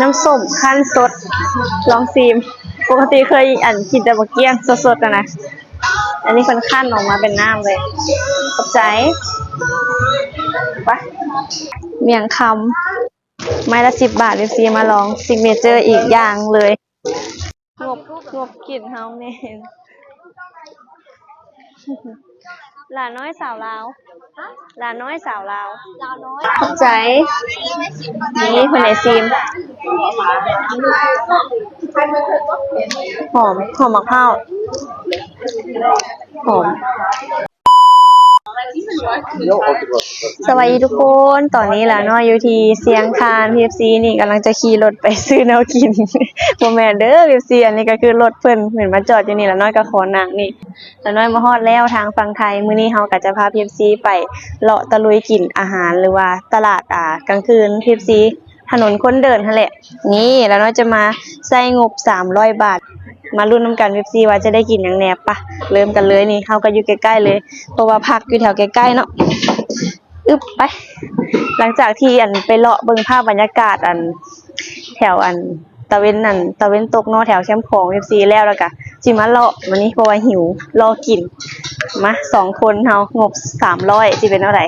ນ້ຳສົ້ມຂັ້ນສົດ ລອງຊີມ. ປົກກະຕິເຄີຍ ອັນ ກິນແຕ່ບັກກ້ຽງສົດໆ ຫັ້ນນະ. ອັນນີ້ເພິ່ນຄັ້ນອອກມາເປັນນ້ຳເລີຍ. ຂອບໃຈ. ໄປ ໝ້ຽງຄຳ ໄມ້ລະສິບບາດ ເອັຟຊີ ມາລອງ ຊິກເນເຈີອີກຢ່າງເລີຍ. ງົບ ງົບກິນເຮົາແມ່ນ ຫຼານນ້ອຍສາວລາວ ຫຼານນ້ອຍສາວລາວ. ຂອບໃຈ. ນີ້ເພິ່ນໃຫ້ຊີມ. ຫອມ ຫອມໝາກພ້າວ ຫອມ. ສະບາຍດີທຸກຄົນ ຕອນນີ້ຫຼານ້ອຍຢູ່ທີ່ຊຽງຄານ ເອັຟຊີ ນີ້ກຳລັງຈະຂີ່ລົດໄປຊື້ແນວກິນ. ບໍ່ແມ່ນເດີ ເອັຟຊີ ອັນນີ້ກໍຄືລົດເພິ່ນ ເພິ່ນມາຈອດຢູ່ນີ້ ຫຼານ້ອຍກໍຂໍນັ່ງນີ້. ຫຼານ້ອຍມາຮອດແລ້ວທາງຝັ່ງໄທ. ມື້ນີ້ເຮົາກໍຈະພາ ເອັຟຊີ ໄປເລາະຕະລຸຍກິນອາຫານ ຫຼືວ່າຕະຫຼາດ ອາ ກາງຄືນ ເອັຟຊີ ຖະໜົນຄົນເດີນຫັ້ນແຫຼະ. ນີ້ ຫຼານ້ອຍຈະມາໃຊ້ງົບສາມຮ້ອຍບາດ. ມາລຸ້ນນຳກັນ ເອັຟຊີ ວ່າຈະໄດ້ກິນຫຍັງແດ່. ປະ ເລີ່ມກັນເລີຍ. ນີ້ ເຮົາກໍຢູ່ໃກ້ໆເລີຍ ເພາະວ່າພັກຢູ່ແຖວໃກ້ໆເນາະ. ອຶບ ໄປ. ຫຼັງຈາກທີ່ ອັນ ໄປເລາະເບິ່ງພາບບັນຍາກາດ ອັນ ແຖວ ອັນ ຕາເວັນ ອັນ ຕາເວັນຕົກເນາະ ແຖວແຄມຂອງ ເອັຟຊີ ແລ້ວ ແລ້ວກະຊິມາເລາະບາດນີ້ ເພາະວ່າຫິວ ລໍກິນ. ມາ ສອງຄົນເຮົາ ງົບສາມຮ້ອຍ ຊິເປັນແນວໃດ?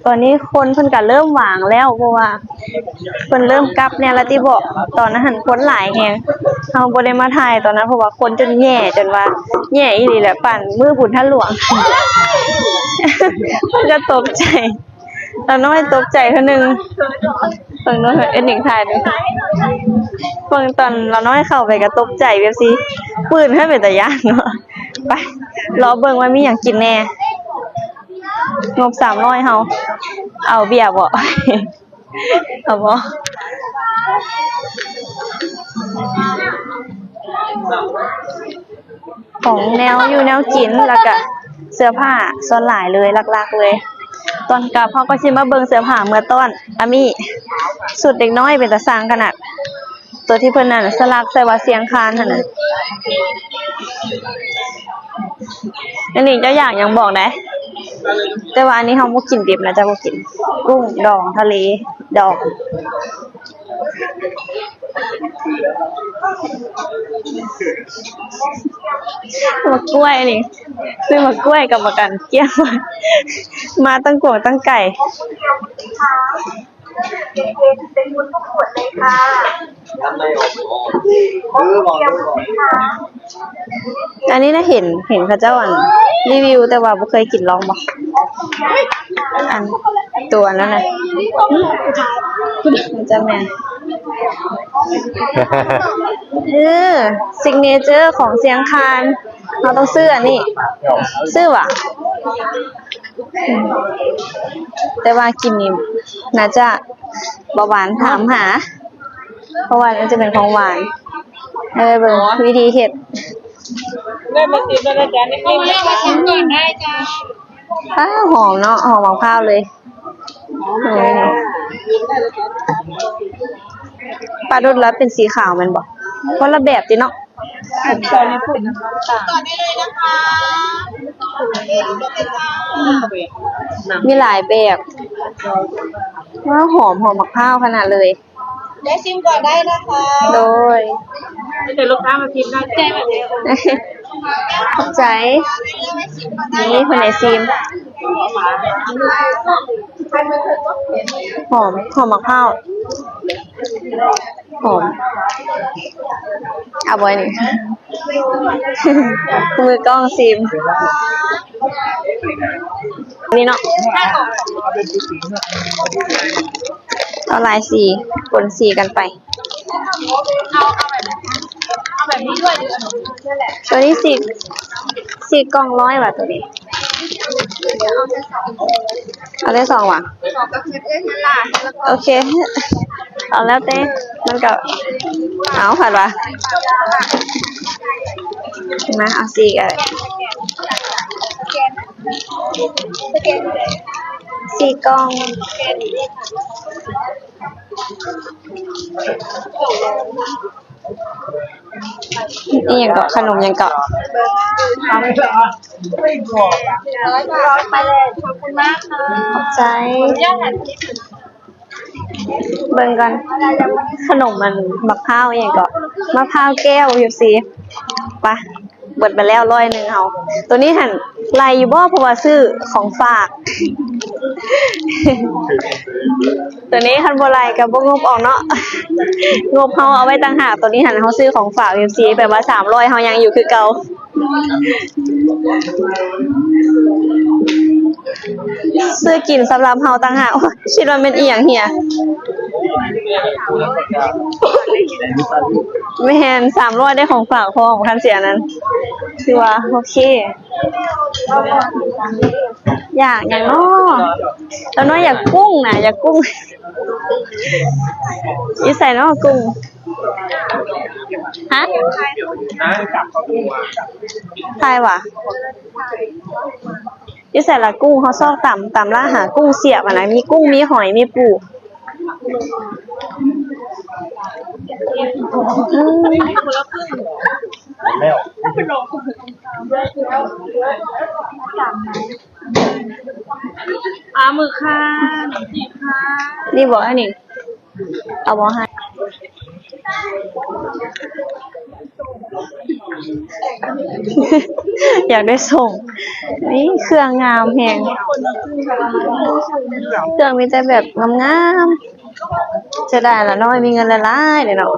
ຕອນນີ້ຄົນເພິ່ນກະເລີ່ມຫວ່າງແລ້ວ ເພາະວ່າເພິ່ນເລີ່ມກັບແດ່ລະຕິເບາະ. ຕອນນັ້ນຫັ້ນຄົນຫຼາຍແຮງ ເຮົາບໍ່ໄດ້ມາຖ່າຍຕອນນັ້ນ ເພາະວ່າຄົນຈົນແຍ່ ຈົນວ່າແຍ່ອີ່ຫຼີແຫຼະ ປານມື້ບຸນທາດຫຼວງ. ເພິ່ນກະຕົກໃຈ ຫຼານ້ອຍຕົກໃຈເທື່ອໜຶ່ງ. ເບິ່ງດູ ເອັດໜິງຖ່າຍດູ ເບິ່ງຕອນຫຼານ້ອຍເຂົ້າໄປກໍຕົກໃຈແບບຊີ້ ປືນໃຫ້ເປັນຕາຢ້ານເນາະ. ໄປ ລໍເບິ່ງວ່າມີຫຍັງກິນແດ່. ງົບສາມຮ້ອຍເຮົາ ເອົາເບຍບໍ່? ເອົາບໍ່? ຂອງແນວຢູ່ແນວກິນ ແລ້ວກະເສື້ອຜ້າສ່ວນຫຼາຍເລີຍ ຫຼັກໆເລີຍ. ຕອນກັບເຮົາກໍຊິມາເບິ່ງເສື້ອຜ້າເມືອຕ້ອນອາມີ້ ຊຸດເດັກນ້ອຍເປັນຕາຊ່າງຂະໜາດ ຕົວທີ່ເພິ່ນນັ້ນສະຫຼັກໃສ່ວ່າຊຽງຄານຫັ້ນນະ. ອັນນີ້ເຈົ້າຢາກຫຍັງບອກໄດ້ ແຕ່ວ່າອັນນີ້ເຮົາບໍ່ກິນດິບນະ ເຈົ້າບໍ່ກິນ ກຸ້ງດອງ ທະເລດອງ. ໝາກກ້ວຍນີ້ ຊື້ໝາກກ້ວຍກັບໝາກອັນກ້ຽງ ມາຕັ້ງກວາງຕັ້ງໄກ. ອັນນີ້ນະ ເຫັນ ເຫັນເຂົາເຈົ້າ ອັນ ຣີວິວ ແຕ່ວ່າບໍ່ເຄີຍກິນ ລອງບໍ່? ອັນ ຕົວນັ້ນນະ ມັນຈະແມ່ນ ເອີ ຊິກເນເຈີຂອງຊຽງຄານ ເຮົາຕ້ອງຊື້ອັນນີ້ ຊື້ຫວາ? ແຕ່ວ່າກິນນີ້ໜ້າຈະເບົາຫວານ ຖາມຫາ ເພາະວ່າມັນຈະເປັນຂອງຫວານ. ເອີ ເບິ່ງວິທີເຮັດ ໄດ້ມາຊິມແລ້ວນະຈາ ນີ້ກິນ ເອົາມາເລີຍ ມາຊິມກ່ອນໄດ້ຈ້າ. ອ້າວ ຫອມເນາະ ຫອມໝາກພ້າວເລີຍ. ປາດຸດລະເປັນສີຂາວແມ່ນບໍ່? ຄົນລະແບບຕິເນາະ. ມີຫຼາຍແບບ. ວ້າວ ຫອມ ຫອມໝາກພ້າວຂະໜາດເລີຍ. ໄດ້ຊິມກ່ອນໄດ້ນະຄະ. ໂດຍ ມີແຕ່ລູກຄ້າມາຊິມໄດ້ ຂອບໃຈ. ນີ້ເພິ່ນໃຫ້ຊິມ ຫອມ ຫອມໝາກພ້າວ ຫອມ. ເອົາບໍ່ນີ້ ມືກ້ອງຊິມ ນີ້ເນາະ ເອົາຫຼາຍສີ ປົນສີກັນໄປ. ເອົາແບບນີ້ດ້ວຍ ຕົວນີ້ສີ່ ສີ່ກ່ອງຮ້ອຍຫວາ ຕົວນີ້ ເອົາແຕ່ສອງຫວາ? ໂອເຄ ເອົາແລ້ວແຕ່ ມັນກໍ ເອົາ ຜັດຫວາ ມາ ເອົາສີ່ກໍໄດ້ ສີ່ກ່ອງ. ອີ່ຫຍັງເກາະ ຂະໜົມຫຍັງເກາະ? ຮ້ອຍບາດ ຂອບຄຸນມາກຄ່ະ ຂອບໃຈ. ເບິ່ງກ່ອນ ຂະໜົມອັນບັກພ້າວອີ່ຫຍັງເກາະ ມະພ້າວແກ້ວ ເອັຟຊີ ໄປ ເບິດໄປແລ້ວຮ້ອຍໜຶ່ງເຮົາ. ໂຕນີ້ຫັ້ນໄລ່ຢູ່ບໍ່? ເພາະວ່າຊື້ຂອງຝາກ ໂຕນີ້ຄັນບໍ່ໄລ່ກໍບໍ່ງົບອອກເນາະ ງົບເຮົາເອົາໄວ້ຕ່າງຫາກ. ໂຕນີ້ຫັ້ນເຮົາຊື້ຂອງຝາກ ເອັຟຊີ ແບບວ່າສາມຮ້ອຍເຮົາຍັງຢູ່ຄືເກົ່າ. ຊື້ກິນສຳລັບເຮົາຕ່າງຫາກ. ໂອ້ຍ ຄິດວ່າແມ່ນອີ່ຫຍັງເຮຍ ແມ່ນ ສາມຮ້ອຍ ໄດ້ຂອງຝາກພ້ອມ ຄັນຊິອັນນັ້ນ ຖືວ່າໂອເຄ. ຢາກຫຍັງເນາະ? ລາວນ້ອຍຢາກກຸ້ງນະ ຢາກກຸ້ງ. ຢູ່ໃສເນາະກຸ້ງ? ຮະ? ຖ່າຍຫວາ? ຢູ່ໃສລະກຸ້ງ? ເຮົາຊອກຕາມ ຕາມລ່າຫາກຸ້ງສຽບຫັ້ນນະ ມີກຸ້ງ ມີຫອຍ ມີປູ. ປາໝຶກຄ່ະ ໜົມຈີບຄ່ະ. ນີ້ບໍ່? ອັນນີ້ ເອົາບໍ່? ໃຫ້ ຢາກໄດ້ສົ່ງ. ນີ້ເຄື່ອງງາມແຮງ ເຄື່ອງມີແຕ່ແບບງາມໆ. ເສຍດາຍລະນ້ອຍມີເງິນຫຼາຍໆເດ້ເນາະ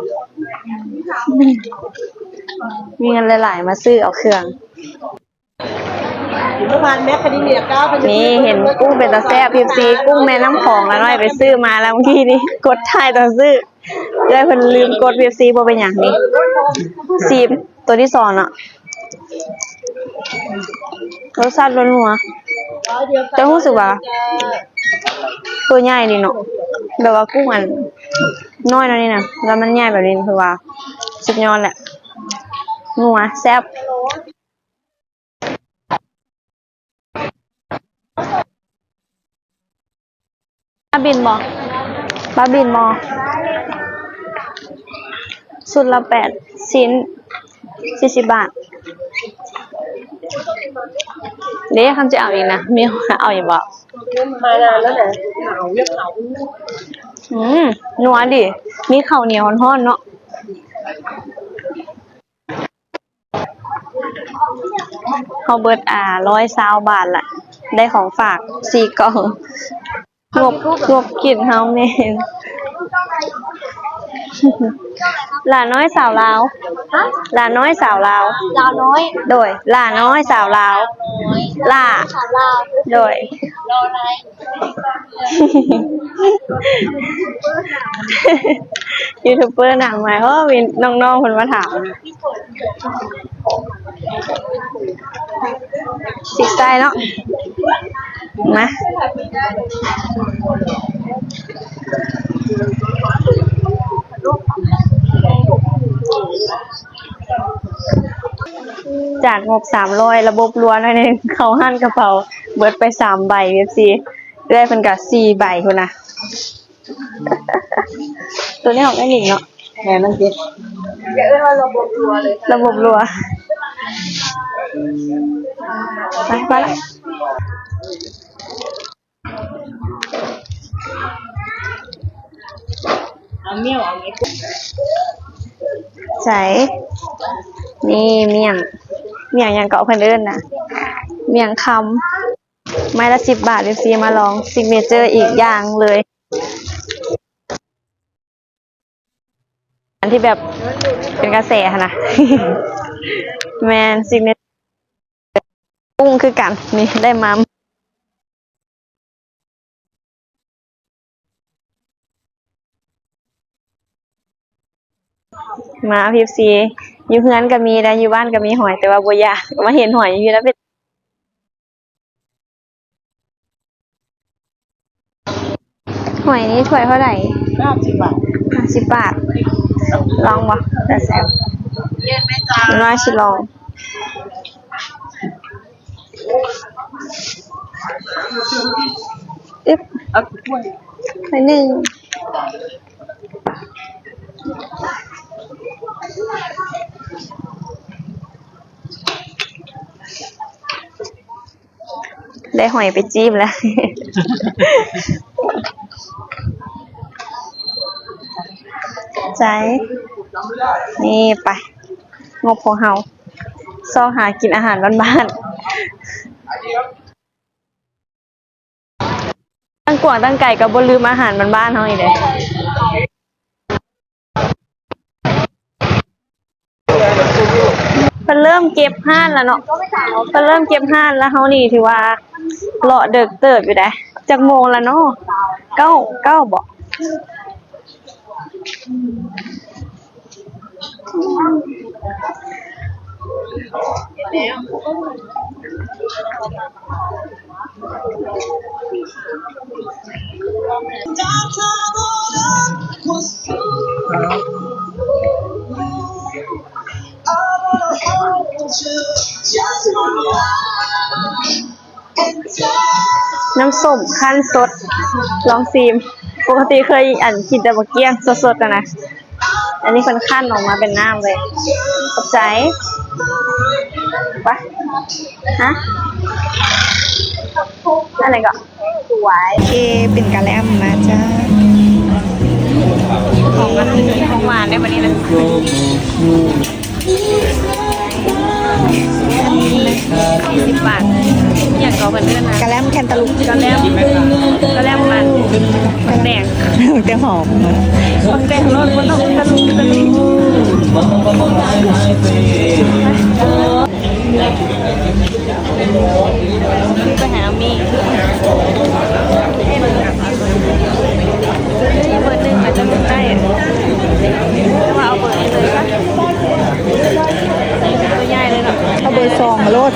ມີເງິນຫຼາຍໆ ມາຊື້ເອົາເຄື່ອງ. ນີ້ເຫັນກຸ້ງເປັນຕາແຊບ ເອັຟຊີ ກຸ້ງແມ່ນ້ຳຂອງລະນ້ອຍໄປຊື້ມາແລ້ວເມື່ອກີ້ນີ້ ກົດຖ່າຍຕອນຊື້. ເອື້ອຍເພິ່ນລືມກົດ ເອັຟຊີ ບໍ່ເປັນຫຍັງນີ້ ຊີມໂຕທີສອງເນາະ ລົດຊາດນົວໆ. ແຕ່ຮູ້ສຶກວ່າໂຕໃຫຍ່ດີເນາະ ແບບວ່າກຸ້ງອັນນ້ອຍແນວນີ້ນະ ແລ້ວມັນໃຫຍ່ແບບນີ້ ຖືວ່າສຸດຍອດແຫຼະ ນົວແຊບ. ປາບິນບໍ່? ປາບິນບໍ່? ຊຸດລະແປດຊິ້ນ ສີ່ສິບບາດ. ເດ້ ຄັນຈະເອົາອີກນະ ມີເອົາອີກບໍ່? ມານານແລ້ວນະ ເອົາ ຢາກເອົາ. ອືມ ນົວດີ ມີເຂົ້າໜຽວຮ້ອນໆເນາະ. ເຮົາເບິດ ອ່າ ຮ້ອຍຊາວບາດລະ ໄດ້ຂອງຝາກສີ່ກ່ອງ. ງົບ ງົບກິນເຮົາແມ່ນ ຫຼ້ານ້ອຍສາວລາວ. ຮະ? ຫຼ້ານ້ອຍສາວລາວ. ລາວນ້ອຍ? ໂດຍ ຫຼ້ານ້ອຍສາວລາວ. ຫຼ້າ ສາວລາວ. ໂດຍ ລໍໄລ. ຢູທູບເບີໜ້າໃໝ່. ໂອ້ ມີນ້ອງໆເພິ່ນມາຖາມ ຊິກໄຊເນາະ ມາ. ຈາກງົບສາມຮ້ອຍ ລະບົບຮົ່ວໜ້ອຍໜຶ່ງ ເຂົ້າຮ້ານກະເປົາ ເບິດໄປສາມໃບ ເອັຟຊີ ເອື້ອຍເພິ່ນກະສີ່ໃບພຸ້ນນະ. ໂຕນີ້ຂອງເອື້ອຍໜິງເນາະ. ແມ່ນ ມັນຕິດ ຢ່າເອີ້ນວ່າລະບົບຮົ່ວເລີຍ ລະບົບຮົ່ວ. ໄປ ໄປລະ. ເອົາມ້ຽວ ເອົາມ້ຽວ ໃສ ນີ້ມ້ຽງ ມ້ຽງຫຍັງເກາະເພິ່ນເອີ້ນນະ ມ້ຽງຄຳ ໄມ້ລະສິບບາດ. ເອັຟຊີ ມາລອງຊິກເນເຈີອີກຢ່າງເລີຍ ອັນທີ່ແບບເປັນກະແສຫັ້ນນະ. ແມ່ນ ຊິກເນເຈີ ກຸ້ງຄືກັນ ນີ້ໄດ້ມາ ມາ ເອັຟຊີ ຢູ່ເຮືອນກະມີໄດ໋ ຢູ່ບ້ານກະມີຫອຍ ແຕ່ວ່າບໍ່ຢາກ ມາເຫັນຫອຍຢູ່ພີ້ລະເປັນ ຫອຍນີ້ຖ້ວຍເທົ່າໃດ? ຫ້າສິບບາດ ຫ້າສິບບາດ. ລອງບໍ່? ແຊບ ນ້ອຍຊິລອງ. ອຶບ ເອົາຖ້ວຍໜຶ່ງ. ໄດ້ຫອຍໄປຈີ້ມແລ້ວ. ໃຈ ນີ້ໄປ ງົບຂອງເຮົາ ຊອກຫາກິນອາຫານບ້ານໆ. ຕັ້ງກວ້າງຕັ້ງໄກກໍບໍ່ລືມອາຫານບ້ານໆເຮົານີ້ເດ້. ເພິ່ນເລີ່ມເກັບຮ້ານແລ້ວເນາະ ເພິ່ນເລີ່ມເກັບຮ້ານແລ້ວ. ເຮົານີ້ຖືວ່າເລາະເດິກເຕີບຢູ່ເດ້. ຈັກໂມງແລ້ວເນາະ? ເກົ້າ ເກົ້າບໍ? ນ້ຳສົ້ມຂັ້ນສົດ ລອງຊີມ. ປົກກະຕິເຄີຍ ອັນ ກິນແຕ່ບັກກ້ຽງສົດໆ ຫັ້ນນະ. ອັນນີ້ເພິ່ນຄັ້ນອອກມາເປັນນ້ຳເລີຍ. ຂອບໃຈ. ໄປ ຮະ ອັນໃດກໍ ໂອເຄ ເປັນກະແລັມມາຈ້າ. ຂອງ ອັນ ຂອງຫວານໄດ້ບັດນີ້ນະ. ສີ່ສິບບາດ. ອີ່ຫຍັງກໍເພິ່ນເອີ້ນນະ? ກະແລັມແຄນຕາລູບ. ກະແລັມ ກະແລັມມັນ ບັກແຕງ ແຕ່ຫອມ. ບັກແຕງໂລດ ບໍ່ຕ້ອງຕະລຸກຕະລິກ. ໄປຫາມີ ເບີໜຶ່ງອາດຈະຫຼຸດໄດ້ ແຕ່ວ່າເອົາເບີນີ້ເລີຍ ເອົາເບີສອງໂລດ.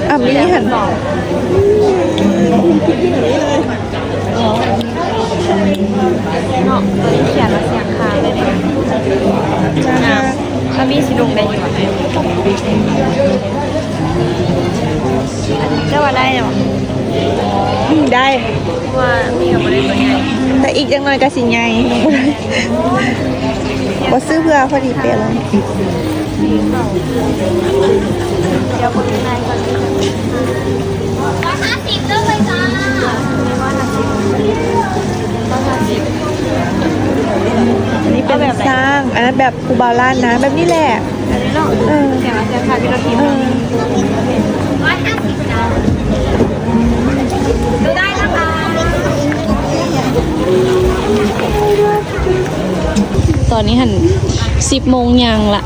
ອ່ະ ມີຫັ້ນ ເນາະ ຕົວນີ້ຂຽນວ່າສຽງຄາງເດ້. ອ່າ ຖ້າມີຊິລົງໄດ້ຢູ່ ເຈົ້າວ່າໄດ້ບໍ່? ໄດ້ ເພາະວ່າມີກໍບໍ່ໄດ້ຕົວໃຫຍ່ ແຕ່ອີກຈັກໜ້ອຍກໍຊິໃຫຍ່ ບໍ່ໄດ້ ບໍ່ຊື້ເພື່ອ ພໍດີເປະເລີຍ. ອັນນີ້ເປັນຊ້າງ ອັນນັ້ນແບບຜູ້ບ່າວລ້ານນາ ແບບນີ້ແຫຼະ. ອັນນີ້ເນາະ ເອີ ແຕ່ວ່າແຕ່ຂາຍເປັນລົດຖີບ ເອີ ຮ້ອຍຫ້າສິບ ຈ້າ ດູໄດ້ນະຄະ. ຕອນນີ້ຫັ້ນ ສິບໂມງຍ່າງລະ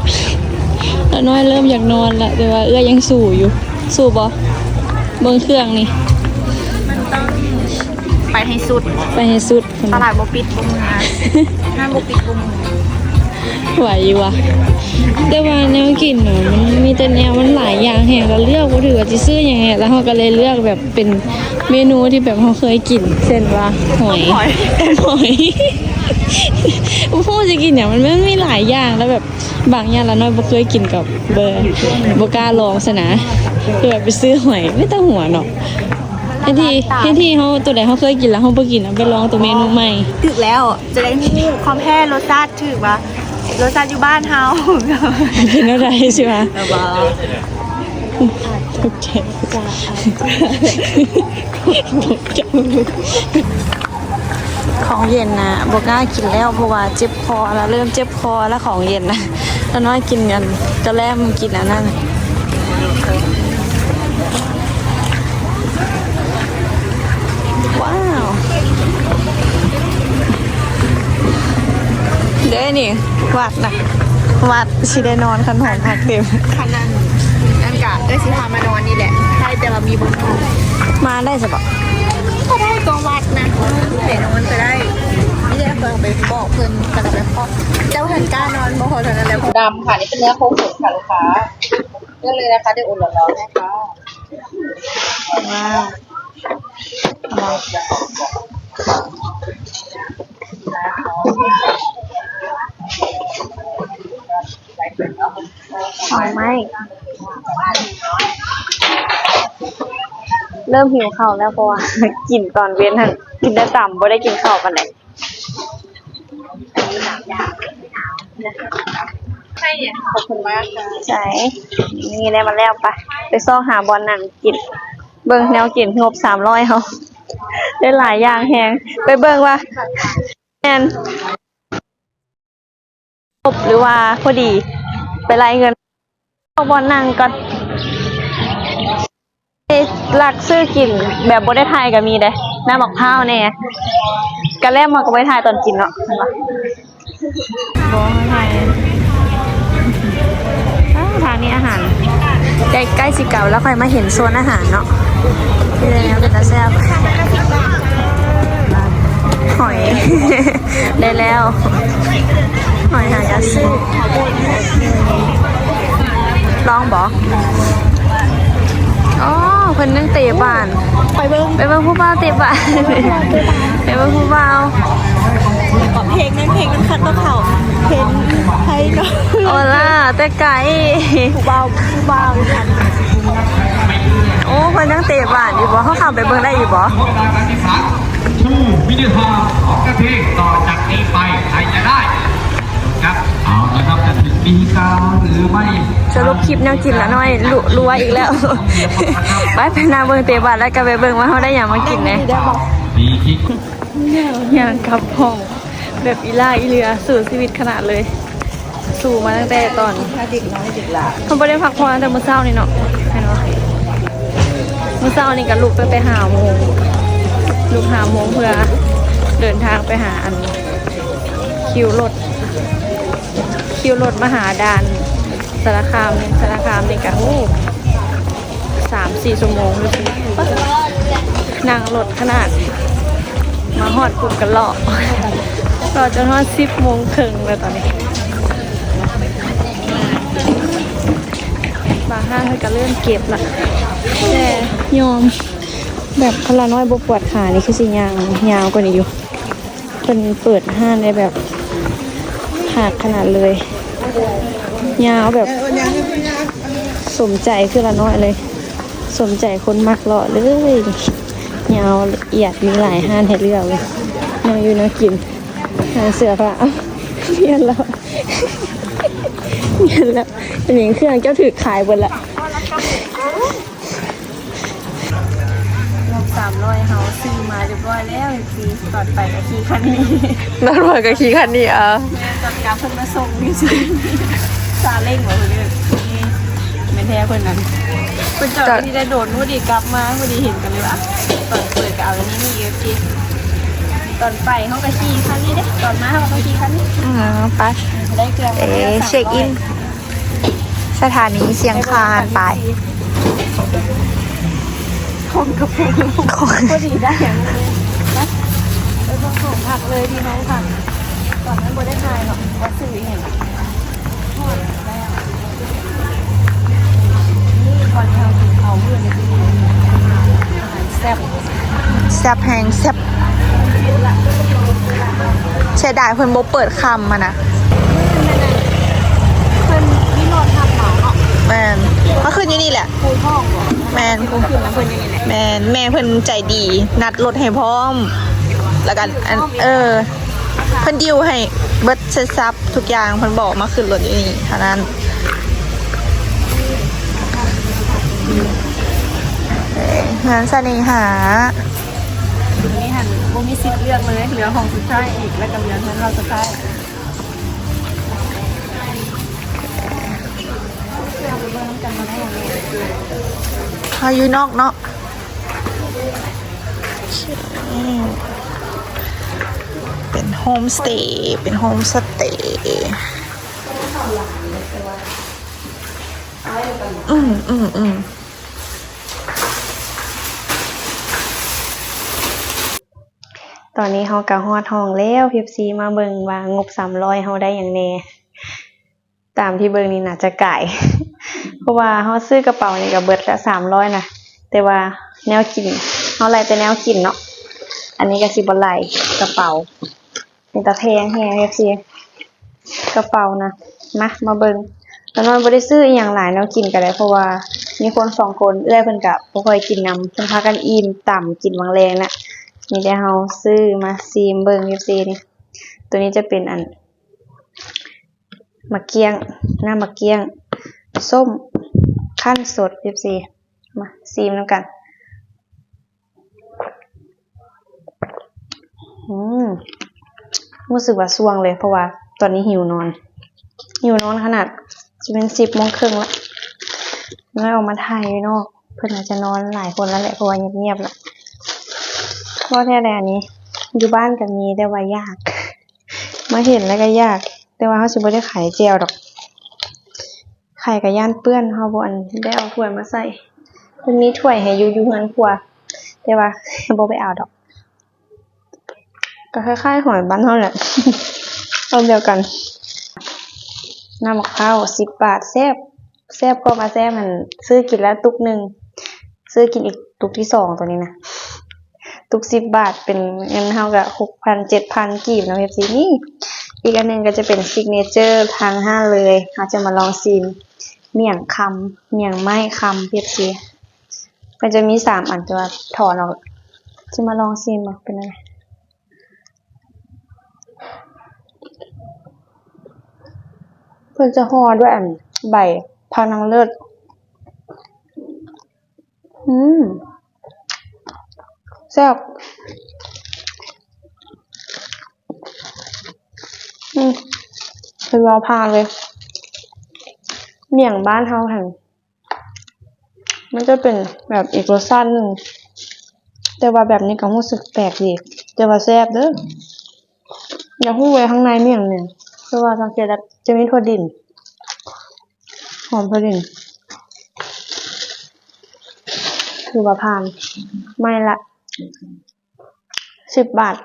ລາວນ້ອຍເລີ່ມຢາກນອນລະ ແຕ່ວ່າເອື້ອຍຍັງສູ້ຢູ່. ສູ້ບໍ່? ເບິ່ງເຄື່ອງນີ້ ມັນຕ້ອງໄປໃຫ້ສຸດ ໄປໃຫ້ສຸດ. ຕະຫຼາດບໍ່ປິດບໍ່ເມືອ ຮ້ານບໍ່ປິດບໍ່ເມືອ ໄຫວຢູ່ຫວາ? ແຕ່ວ່າແນວກິນນະ ມັນມີແຕ່ແນວ ມັນຫຼາຍຢ່າງແຮງ ລະເລືອກບໍ່ຖືກວ່າຊິຊື້ຫຍັງແນ່ ລະເຮົາກໍເລີຍເລືອກແບບເປັນເມນູທີ່ແບບເຮົາເຄີຍກິນ ເຊັ່ນວ່າ ຫອຍ ຫອຍ ຕົ້ມຫອຍ ບໍ່ຮູ້ຊິກິນຫຍັງ ມັນ ມັນມີຫຼາຍຢ່າງ ລະແບບບາງຢ່າງລາວນ້ອຍບໍ່ເຄີຍກິນກໍບໍ່ ບໍ່ກ້າລອງຊັ້ນນະ ຄືແບບໄປຊື້ຫອຍ ມີແຕ່ຫົວເນາະ. ແທນທີ່ ແທນທີ່ເຮົາ ໂຕໃດເຮົາເຄີຍກິນແລ້ວເຮົາບໍ່ກິນ ເອົາໄປລອງໂຕເມນູໃໝ່. ຖືກແລ້ວ ຈະໄດ້ຮູ້ຄວາມແທ້ ລົດຊາດຖືກວ່າ ລົດຊາດຢູ່ບ້ານເຮົາເປັນແນວໃດຊິວ່າ. ເອີ ບໍ່ ຕົກໃຈ ຂອງເຢັນນະ ບໍ່ກ້າກິນແລ້ວ ເພາະວ່າເຈັບຄໍລະ ເລີ່ມເຈັບຄໍລະ ຂອງເຢັນນະ. ລາວນ້ອຍກິນອັນ ກະແລັມ ກິນອັນນັ້ນ ວ້າວ ເດ້ນີ້ ວັດນະ ວັດຊິໄດ້ນອນ ຄັນຫອພັກເຕັມ. ຄັນນັ້ນ ນັ້ນກະເອື້ອຍຊິພາມານອນນີ້ແຫຼະ ໃກ້ແຕ່ວ່າມີບໍ່ພໍ. ມາໄດ້ຊະບໍ? ກໍໄດ້ ກໍວັດນະ ໄປນອນກໍໄດ້. ນີ້ແຫຼະ ເພິ່ນໄປບອກເພິ່ນ ແລ້ວກໍໄປເຄາະ ເຈົ້າຫັ້ນກ້ານອນບໍ່? ເທົ່ານັ້ນແຫຼະ. ດຳຄ່ະ ນີ້ເປັນເນື້ອໂຄສົດຄ່ະລູກຄ້າ ເລືອກເລີຍນະຄະ ໄດ້ອຸ່ນຮ້ອນໆ ແນ່ຄ່ະ. ວ້າວ ເອົາໄມ້ ເລີ່ມຫິວເຂົ້າແລ້ວ ເພາະວ່າກິນຕອນເວັນຫັ້ນ ກິນແຕ່ຕຳ ບໍ່ໄດ້ກິນເຂົ້າປານໃດ. ຂອບຄຸນມາກຄ່ະ. ໃຊ່ ນີ້ໄດ້ມາແລ້ວ ໄປ ໄປຊອກຫາບ່ອນນັ່ງກິນ. ເ ເບິ່ງແນວກິນ ງົບສາມຮ້ອຍເຮົາ ໄດ້ຫຼາຍຢ່າງແຮງ. ໄປເບິ່ງວ່າແມ່ນຄົບ ຫຼືວ່າພໍດີ ໄປໄລ່ເງິນ. ເອົາບ່ອນນັ່ງກ່ອນ. ລັກຊື້ກິນແບບບໍ່ໄດ້ຖ່າຍກໍມີເດ້ ນ້ຳໝາກພ້າວແດ່ ກະແລ້ມມາກໍບໍ່ໄດ້ຖ່າຍຕອນກິນເນາະ ບໍ່ໃຫ້ຖ່າຍ. ອ້າວ ທາງນີ້ອາຫານ ໃກ້ ໃກ້ຊິກັບແລ້ວ ຄ່ອຍມາເຫັນໂຊນອາຫານເນາະ ເປັນຕາແຊບ. ຫອຍ ໄດ້ແລ້ວ ຫອຍຫາກາຊື້ ລອງບໍ່? ອໍ ເພິ່ນຍັງເຕະບານ ໄປເບິ່ງ ໄປເບິ່ງຜູ້ບ່າວເຕະບານ ໄປເບິ່ງຜູ້ບ່າວ. ເພງນັ້ນ ເພງນັ້ນຄັດບໍ່ເຂົ້າ ເພງໄທເນາະ. ໂອລາ ແຕ່ໄກ ຜູ້ບ່າວ ຜູ້ບ່າວ. ໂອ້ ເພິ່ນຍັງເຕະບານຢູ່ບໍ່? ເຮົາເຂົ້າໄປເບິ່ງໄດ້ຢູ່ບໍ່? ຜູ້ມິນິຮອລຂອງກະເທ ຕໍ່ຈາກນີ້ໄປໃຄຈະໄດ້ ครับ เอาละครับ จะถึงมีการหรือไม่ ສະຫຼຸບຄລິບແນວກິນລະນ້ອຍ ລຸ ລົວອີກແລ້ວ. ໄປ ໄປນາເບິ່ງເຕະບານ ແລ້ວກໍໄປເບິ່ງວ່າເຮົາໄດ້ຫຍັງມາກິນແດ່. ດີທີ່ ຍ່າງກັບຫ້ອງແບບອີ່ຫຼ້າອີ່ເຫຼືອ ສູ້ຊີວິດຂະໜາດເລີຍ. ສູ້ມາຕັ້ງແຕ່ຕອນ ເຮົາບໍ່ໄດ້ພັກຜ່ອນຕັ້ງແຕ່ມື້ເຊົ້ານີ້ເນາະ ແມ່ນບໍ່? ມື້ເຊົ້ານີ້ກໍລຸກຕັ້ງແຕ່ຫ້າໂມງ ລຸກຫ້າໂມງເພື່ອເດີນທາງໄປຫາອັນ ຄິວລົດ ຄິວລົດມາຫາດ່ານສາລະຄາມ. ສາລະຄາມນີ້ກໍ ໂອ້ ສາມສີ່ຊົ່ວໂມງ ນັ່ງລົດຂະໜາດ ມາຮອດປຸບກໍເລາະ ເລາະຈົນຮອດສິບໂມງເຄິ່ງແລ້ວຕອນນີ້. ບາງຮ້ານເພິ່ນກໍເລີ່ມເກັບລະ ແຕ່ຍອມ ແບບຄັນລະນ້ອຍບໍ່ປວດຂານີ້ ຄືຊິຍ່າງຍາວກວ່ານີ້ຢູ່. ເພິ່ນເປີດຮ້ານໄດ້ແບບຄັກຂະໜາດເລີຍ ຍາວແບບສົມໃຈຄືລະນ້ອຍເລີຍ ສົມໃຈຄົນມັກເລາະເລີຍ. ຍາວລະອຽດ ມີຫຼາຍຮ້ານໃຫ້ເລືອກເລີຍ ແນວຢູ່ແນວກິນ ຮ້ານເສື້ອຜ້າ. ເອົ້າ ແມ່ນແລ້ວ ແມ່ນແລ້ວ ເປັນຫຍັງ ເຄື່ອງເຈົ້າຖືກຂາຍເບິດລະ? ງົບສາມຮ້ອຍເຮົາຊື້ມາຮຽບຮ້ອຍແລ້ວ ເອັຟຊີ ຕອນໄປກໍຂີ່ຄັນນີ້ ຕອນມາກໍຂີ່ຄັນນີ້. ເອີ ແມ່ນ ຕອນກັບເພິ່ນມາສົ່ງຢູ່ ຊາເລັ້ງບໍ່ເພິ່ນເອີ້ນ ແມ່ນແທ້ເພິ່ນນັ້ນ ເພິ່ນຈອດ ຈອດ ທີ່ໄດ້ໂດນ ພໍດີກັບມາ ພໍດີເຫັນ ກໍເລີຍວ່າ ຕອນເປີດກໍເອົາອັນນີ້ ເອັຟຊີ ຕອນໄປເຮົາກໍຂີ່ຄັນນີ້ເດ້ ຕອນມາເຮົາກໍຕ້ອງຂີ່ຄັນນີ້. ອື ໄປ ໄດ້ເຄື່ອງ ເອີ ເຊັກອິນ ສະຖານີຊຽງຄານ ໄປ ຂອງກະປຸກ ພໍດີໄດ້ຫຍັງເລີຍນະ ໄປເບິ່ງຂອງພັກເລີຍ ທີ່ຫ້ອງພັກ ຕອນນັ້ນບໍ່ໄດ້ຖ່າຍເນາະ ວ່າຊື້ອີ່ຫຍັງ ຮອດແລ້ວ ນີ້ ກ່ອນທີ່ເຮົາຊິເຂົ້າມື້ນີ້ ອາຫານແຊບ ແຊບແຮງແຊບ. ເສຍດາຍເພິ່ນບໍ່ເປີດຄ່ຳຫັ້ນນະ ເພິ່ນມີລົດຮັບເໝົາເນາະ. ແມ່ນ ມາຂຶ້ນຢູ່ນີ້ແຫຼະ ພູທອງບໍ? ແມ່ນ ຂຶ້ນນຳເພິ່ນຢູ່ນີ້ແຫຼະ. ແມ່ນ ແມ່ເພິ່ນໃຈດີ ນັດລົດໃຫ້ພ້ອມ ແລ້ວກໍອັນ ເອີ ເພິ່ນດິວໃຫ້ເບິດເສັດສັບທຸກຢ່າງ ເພິ່ນບອກມາຂຶ້ນລົດຢູ່ນີ້ເທົ່ານັ້ນ. ເຮືອນສະເໜຫາ ນີ້ຫັ້ນບໍ່ມີສິດເລືອກເລີຍ ເຫຼືອຫ້ອງສຸດທ້າຍອີກ ແລ້ວກໍເຫຼືອເຮືອນເຮົາສຸດທ້າຍ. ເຮົາຢູ່ນອກເນາະ ເປັນໂຮມສະເຕ ເປັນໂຮມສະເຕ. ອືມ ອືມ ອືມ. ຕອນນີ້ເຮົາກໍຮອດຫ້ອງແລ້ວ ເອັຟຊີ ມາເບິ່ງວ່າງົບສາມຮ້ອຍເຮົາໄດ້ຫຍັງແດ່. ຕາມທີ່ເບິ່ງນີ້ໜ້າຈະກາຍ ເພາະວ່າເຮົາຊື້ກະເປົານີ້ກໍເບິດລະສາມຮ້ອຍນະ ແຕ່ວ່າແນວກິນ ເຮົາໄລ່ແຕ່ແນວກິນເນາະ ອັນນີ້ກໍຊິບໍ່ໄລ່ ກະເປົາ ເປັນຕາແພງແຮງ ເອັຟຊີ ກະເປົານະ. ມາ ມາເບິ່ງ ລະນ້ອຍບໍ່ໄດ້ຊື້ອີ່ຫຍັງຫຼາຍ ແນວກິນກໍໄດ້ ເພາະວ່າມີຄົນສອງຄົນ ເອື້ອຍເພິ່ນກໍບໍ່ຄ່ອຍກິນນຳ ເພິ່ນພາກັນອີ່ມຕຳກິນຫວ່າງແລງນະ. ມີແຕ່ເຮົາຊື້ມາຊີມເບິ່ງ ເອັຟຊີ ນີ້ ໂຕນີ້ຈະເປັນອັນ ໝາກກ້ຽງ ນ້ຳໝາກກ້ຽງ ສົ້ມ ຂັ້ນສົດ ເອັຟຊີ ມາຊີມນຳກັນ. ຮູ້ສຶກວ່າສ່ວງເລີຍ ເພາະວ່າຕອນນີ້ຫິວນອນ ຫິວນອນຂະໜາດ ຊິແມ່ນສິບໂມງເຄິ່ງລະ ນ້ອຍອອກມາຖ່າຍຢູ່ນອກ ເພິ່ນອາດຈະນອນຫຼາຍຄົນແລ້ວແຫຼະ ເພາະວ່າງຽບໆລະ. ເວົ້າແທ້ໃດ ອັນນີ້ຢູ່ບ້ານກໍມີ ແຕ່ວ່າຢາກ ມາເຫັນແລ້ວກໍຢາກ ແຕ່ວ່າເຮົາຊິບໍ່ໄດ້ຂາຍແຈ່ວດອກ ຂາຍກໍຢ້ານເປື້ອນ ເຮົາບໍ່ ອັນ ໄດ້ເອົາຖ້ວຍມາໃສ່. ເພິ່ນມີຖ້ວຍໃຫ້ຢູ່ ຢູ່ເຮືອນຄົວ ແຕ່ວ່າບໍ່ໄປເອົາດອກ. ກໍຄ້າຍໆຫອຍບ້ານເຮົາແຫຼະ ອັນດຽວກັນ. ນ້ຳໝາກພ້າວສິບບາດ ແຊບ ແຊບກໍວ່າແຊບ ຫັ້ນ ຊື້ກິນລະຕຸກໜຶ່ງ ຊື້ກິນອີກຕຸກທີສອງ ໂຕນີ້ນະ ຕຸກສິບບາດ ເປັນເງິນເຮົາກໍຫົກພັນ ເຈັດພັນກີບເນາະ ເອັຟຊີ. ນີ້ອີກອັນໜຶ່ງກໍຈະເປັນຊິກເນເຈີທາງຮ້ານເລີຍ ເຮົາຈະມາລອງຊີມໝ້ຽງຄຳ ໝ້ຽງໄມ້ຄຳ ເອັຟຊີ. ມັນຈະມີສາມອັນ ແຕ່ວ່າຖອນອອກ ຈະມາລອງຊີມວ່າເປັນຈັ່ງໃດ. ເພິ່ນຈະຫໍ່ດ້ວຍ ອັນ ໃບຜັກນາງເລີດ. ອືມ ແຊບ ອືມ ຖືວ່າຜ່ານເລີຍ. ໝ້ຽງບ້ານເຮົາຫັ້ນ ມັນຈະເປັນແບບອີກລົດຊາດໜຶ່ງ ແຕ່ວ່າແບບນີ້ກໍຮູ້ສຶກແປກດີ ແຕ່ວ່າແຊບເດີ້. ຢາກຮູ້ວ່າຂ້າງໃນມີຫຍັງແດ່ ແຕ່ວ່າສັງເກດແລ້ວຈະມີຖົ່ວດິນ ຫອມຖົ່ວດິນ. ຖືວ່າຜ່ານ ໄມ້ລະ ສິບບາດ.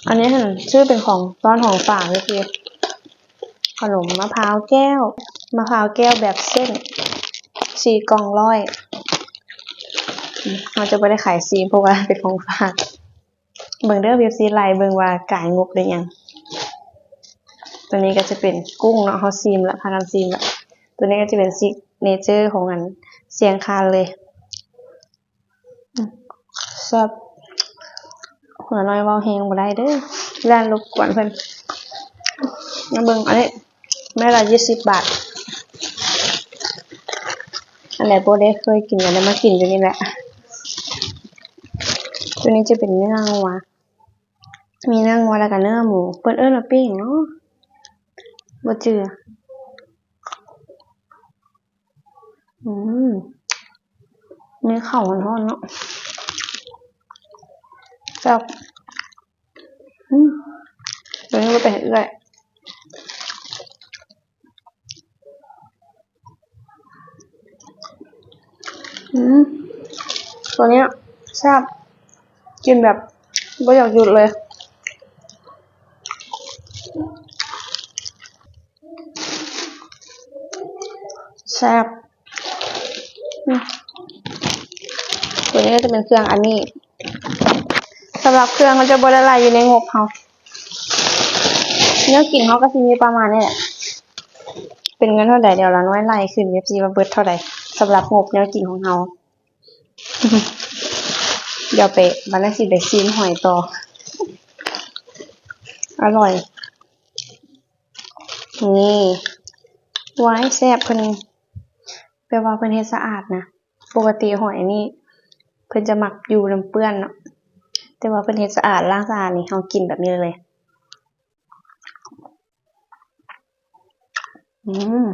ອັນນີ້ຫັ້ນຊື້ເປັນຂອງຕ້ອນຂອງຝາກເລີຍ ຄືຂະໜົມມະພ້າວແກ້ວ ມະພ້າວແກ້ວແບບເສັ້ນ ສີ່ກ່ອງຮ້ອຍ. ເຮົາຈະບໍ່ໄດ້ຂາຍສີ່ ເພາະວ່າເປັນຂອງຝາກ. ເບິ່ງເດີ້ ເອັຟຊີ ໄລ່ເບິ່ງວ່າກາຍງົບໄດ້ຫຍັງ. ໂຕນີ້ກໍຈະເປັນກຸ້ງເນາະ ເຮົາຊີມລະ ພາກັນຊີມລະ. ໂຕນີ້ກໍຈະເປັນຊິກເນເຈີຂອງອັນຊຽງຄານເລີຍ. ແຊບ ຫົວນ້ອຍເວົ້າແຮງບໍ່ໄດ້ເດີ້ ຢ້ານລົບກວນເພິ່ນ. ມາເບິ່ງອັນນີ້ ໄມ້ລະຊາວບາດ. ອັນໃດບໍ່ໄດ້ເຄີຍກິນກໍໄດ້ມາກິນຢູ່ນີ້ແຫຼະ. ໂຕນີ້ຈະເປັນເນື້ອງົວ ມີເນື້ອງົວແລ້ວກໍເນື້ອໝູ ເພິ່ນເອີ້ນວ່າປີ້ງເນາະ ບໍ່ຈື່. ອືມ ມີເຂົ້າຮ້ອນໆເນາະ ແຊບ. ອືມ ໂຕນີ້ບໍ່ເປັນເອື້ອຍ. ອືມ ໂຕນີ້ແຊບ ກິນແບບບໍ່ຢາກຢຸດເລີຍ. ແຊບ ອືມ ໂຕນີ້ກໍຈະເປັນເຄື່ອງອັນນີ້. ສຳລັບເຄື່ອງມັນຈະບໍ່ໄດ້ຫຼາຍຢູ່ໃນງົບເຮົາ ແນວກິນເຮົາກໍຊິມີປະມານນີ້ແຫຼະ. ເປັນເງິນເທົ່າໃດ ດຽວລານ້ອຍໄລ່ຂຶ້ນ ເອັຟຊີ ວ່າເບິດເທົ່າໃດ ສຳລັບງົບແນວກິນຂອງເຮົາ. ດຽວໄປ ບາດນີ້ຊິໄປຊີມຫອຍຕໍ່ ອະລ່ອຍ. ນີ້ ວ້າຍ ແຊບ. ເພິ່ນ ແປວ່າເພິ່ນເຮັດສະອາດນະ. ປົກກະຕິຫອຍນີ້ເພິ່ນຈະມັກຢູ່ນຳເປື້ອນເນາະ ແຕ່ວ່າເພິ່ນເຮັດສະອາດ ລ້າງສະອາດນີ້ ເຮົາກິນແບບນີ້ເລີຍ. ອືມ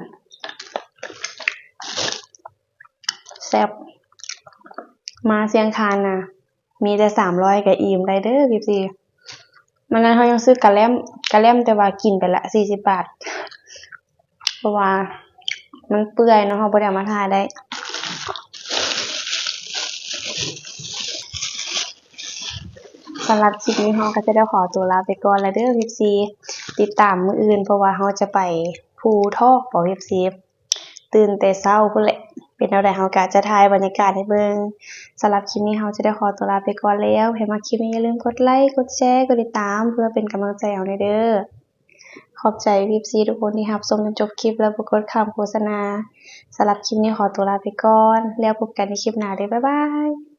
ແຊບ. ມາຊຽງຄານນະ ມີແຕ່ສາມຮ້ອຍກໍອີ່ມໄດ້ເດີ້ ເອັຟຊີ. ມື້ນັ້ນເຮົາຍັງຊື້ກະແລັມ ກະແລັມ ແຕ່ວ່າກິນໄປລະສີ່ສິບບາດ ເພາະວ່າມັນເປື່ອຍເນາະ ເຮົາບໍ່ໄດ້ເອົາມາຖ່າຍໄດ້. ສຳລັບຄລິບນີ້ເຮົາກໍຈະໄດ້ຂໍຕົວລາໄປກ່ອນລະເດີ້ ເອັຟຊີ. ຕິດຕາມມື້ອື່ນ ເພາະວ່າເຮົາຈະໄປພູທອກບໍ ເອັຟຊີ. ຕື່ນແຕ່ເຊົ້າພຸ້ນແຫຼະ ເປັນແນວໃດເຮົາກະຈະຖ່າຍບັນຍາກາດໃຫ້ເບິ່ງ. ສຳລັບຄລິບນີ້ເຮົາຈະໄດ້ຂໍຕົວລາໄປກ່ອນແລ້ວ. ໃຜມັກຄລິບນີ້ຢ່າລືມກົດໄລ ກົດແຊ ກົດຕິດຕາມ ເພື່ອເປັນກຳລັງໃຈເຮົາແດ່ເດີ້. ຂອບໃຈເອັຟຊີທຸກຄົນທີ່ຮັບຊົມຈົນຈົບຄລິບ ແລະ ບໍ່ກົດຂ້າມໂຄສະນາ. ສຳລັບຄລິບນີ້ຂໍຕົວລາໄປກ່ອນ ແລ້ວພົບກັນໃນຄລິບໜ້າເດີ້. ບາຍບາຍ.